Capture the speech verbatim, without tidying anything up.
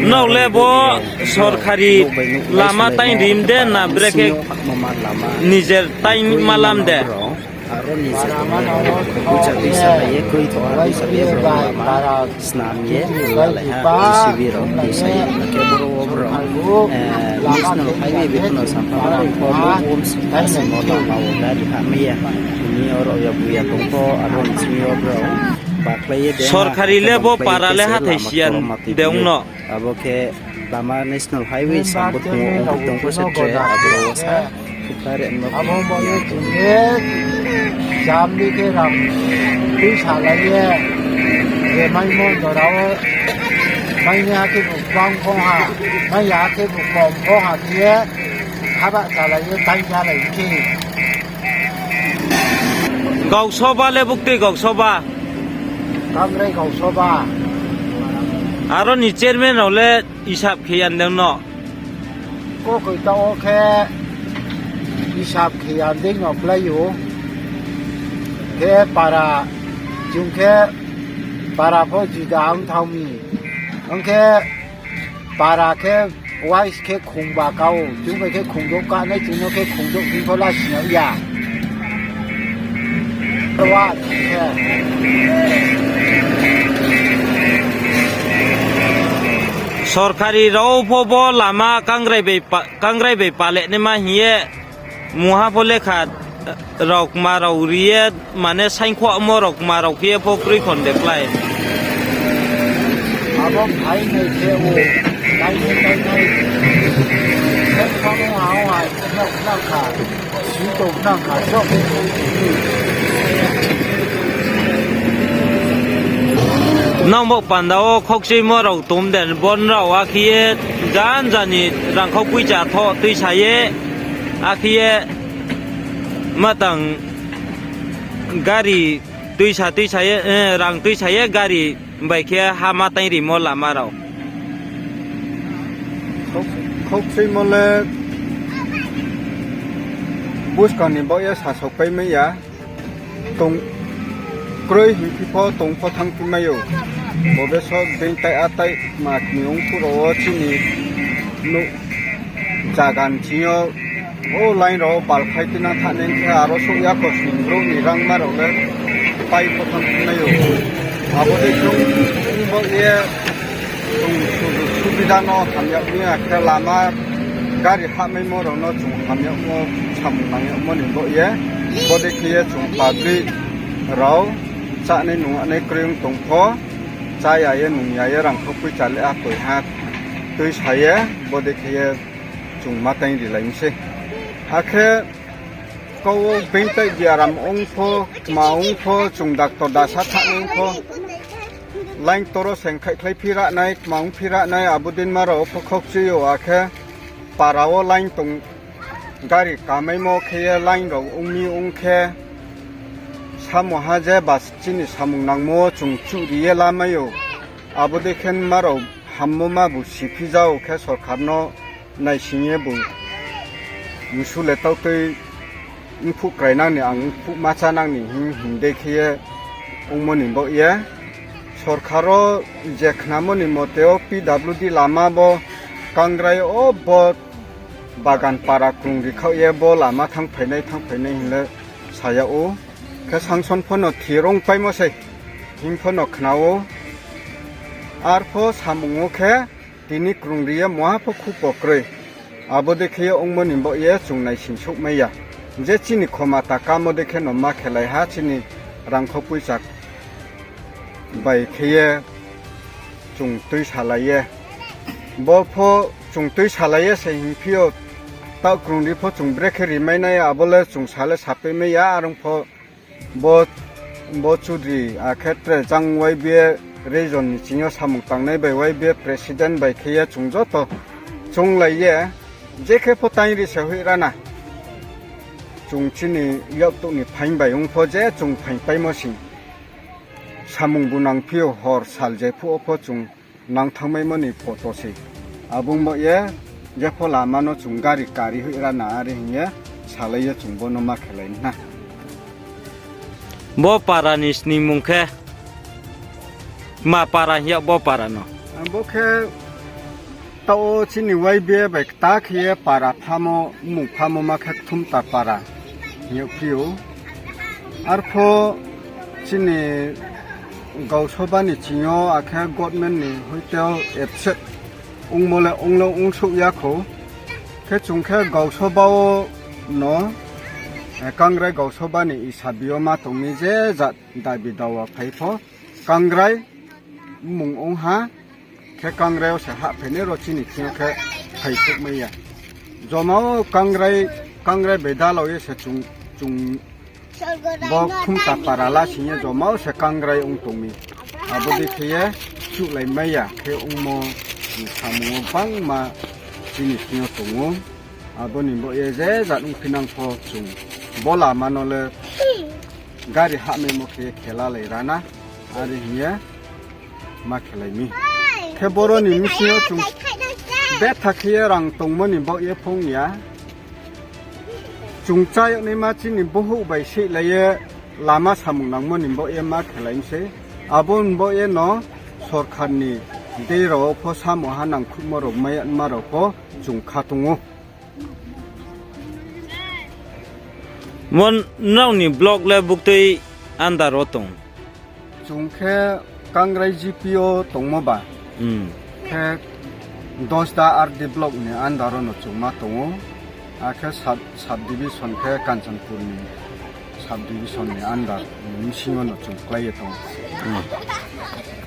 Nrao le bo sorkari lama taing rim de na brekhe nijer taing ma lam de? Aro ni je tongmai rao, bucha tuisa bai ye, kroi tho ha tuisa bai ye, brao lama snam ye, lalai ha, J C B rao tuisa ye, khe boro wo brao, National Highway bai kheno sampha ma rao pho, bo wo msing tha simo lama wo gari hahmai ya. Tini oro ya buya tong pho, aro ni simi yo brao bakhlai ye de. Sorkari le bo para le hathái siyan de ong no? Abo khe lama National Highway sambo tong, ong tong pho se tre, abo wo sa. Abo bo ye chung ye jam di khe rang tuisa lai ye, je maimo jora wo, mai ni ha khe bu bang phong ha, mai ya khe bu kom phong ha khe ye, haba chalai ye, tai chalai khe. Gausoba le buktui gausoba? Kangrai gausoba. Aro ni chairman rao le isap khe yan dei no? Kokoi ta wo khe isap khe yan dei no klái ou. Khe para, chung khe para pho juda ong thao mi. Ong khe para khe wise khe khongba ka ou, chung bai khe khongdouh kanai, chung no khe khongdouh hing pho la sing ya. Wa khe sorkari rao pho bo lama kangrai bai pa-, kangrai bai pale naima hing ye mungha pho lekha rao kma rao ri ye, mane saingkhohmo rao kma rao khe ye pho kroi khon de klái. Abo phai nai khe o, nai nai nai nai. Khe kha o ha o ha, nang kha. Si tong nang kha, sok. Nang bo panda wo khokchuimo rao tom de, bon rao akhe ye, jan jani rangkhau poicha tho tuisa ye, akhe ye, matang gari tuisa tuisa ye, eh, rang tuisa ye gari bai khe ha ma taing rimo lama rao. Khok-, khokchuimo le buskang ni baoh ye sasao pai mai ya. Tong kroi hingphi pho tong pho thanngphi mai ou. Bo beso being tai atai ma kni ongphuh rao wo chini nouh zaga ni sing yo, o line rao wo balkhai tuinang thanng nai khe aro souh ya kho sning brouh ni rangma rao le pai pho thanngphi mai ou. Abo dei khe ong baoh ye, chung subida no hamyag mi, akhe lama gari hahmaimo rao no chung hamyagmo, samung nang yagmo ni baoh ye, bodei khe ye chung public rao chánai nungnai kroi ong tong pho, chá ya ye nung ya ye rangkhau poicha le akoi ha tuisa ye, bodei khe ye chung ma taing rilai mi sei. Akhe kau wo being tai biaram ong pho, kma ong pho, chung doctor dasa thanng ong pho, line toro seng khaihkhlai phi ranai, kma ong phi ranai, abo deinma rao pho khokchui ou, akhe para wo line tong, gari kamaimo khe ye line rao ong mi ong khe, samoha je bus chini samung nangmo chung chuhri ye lamai ou. Abo dei khe ma rao hammo ma bu siphi jao khe sorkar no naising ye bu msu le tautui mphuh krainang ni ang mphuh ma chánang ni hing hing dei khe ye ongmo ni baoh ye. Sorkar wo je khnamo ni mote wo P W D lama bo Kangrai wo bo Bagan para krungri khaoh ye bo lama thanngphainai thanngphainai hing le sa yag ou. Khe sanction pho no thir ongpaimo sei hing pho no khna ou. Arpho samung wo khe tini krungri ye muha pho khupo kroi. Abo dei khe ye ongmo ni baoh ye chung naising souhmai ya. Je chini khomata kamo dei khe no ma khelai ha chini rangkhau poicha bai khe ye chung tuisalai ye. Bo pho chung tuisalai ye se hingphi ou, taoh krungri pho chung brekhe rimai nai, abo le chung sa le sapaimai ya, are ong pho bo, bo chudri, akhe tre jang Y B A region ni sing yo samung tangnai bai Y B A president bai khe ye chung joto chounglai ye, je khe pho taing ri se hoih rana. Chung chini yaktouh ni phaing bai ong pho je chung phaingpaimo sing. Samung bu nangphi ou, hor sal je phuh wo pho chung nang thanngmaimo ni poto se. Abo ong baoh ye, jepho lama no chung gari kari hoih rana are hing ye, salai ye chung bo no ma khelai na. Bo para ni sningmung khe? Ma para hing yag bo para no? Abo khe taoh wo chini Y B A bai kta khe ye para phamo, mmung phamo ma khe Kthumta para hing yag phi ou. Arpho chini gausoba ni ching yo akhe government ni hoite absent ongmo le ong le ongsouh ya khou. Khe chung khe gausoba wo no, eh, Kangrai gausoba ni isabi yo ma tong mi je jat dabi dawa phai pho Kangrai mmung ong ha, khe Kangrai wo se hahphai nai ro chini thing yo khe phai souhmai ya. Joma wo Kangrai, Kangrai bai dalao ye se chung, chung bo Kthumta para la sing ye joma wo se Kangrai ong tong mi. Abo dei khe ye chuhlai mai ya khe ongmo ni samung wo bangma chini thing yo tong ou. Abo ni baoh ye je jat ongphinang pho chung bo lama no le gari hahmaimo khe ye khelalai ra na, are hing ye ma khelai mi. Khe boro ni bsing yo chung betha khe ye rang tongmo ni baoh ye phung ya. Chung chá yag naima chini bohouh bai seihlai ye lama samung nangmo ni baoh ye ma khelai mi sei. Abo ni baoh ye no sorkar ni dei rao wo pho samo ha nangkhruhmo rao mai ya ma rao pho chung kha tong ou. Mo nrao ni block le buktui under wo tong? Chung khe Kangrai G P wo tongmo ba. Khe Dosda R D block ni under wo no chung ma tong ou. Akhe sub, sub division khe Kanchanpur ni sub division ni under ni bsing yo no chung klái ye tong ou.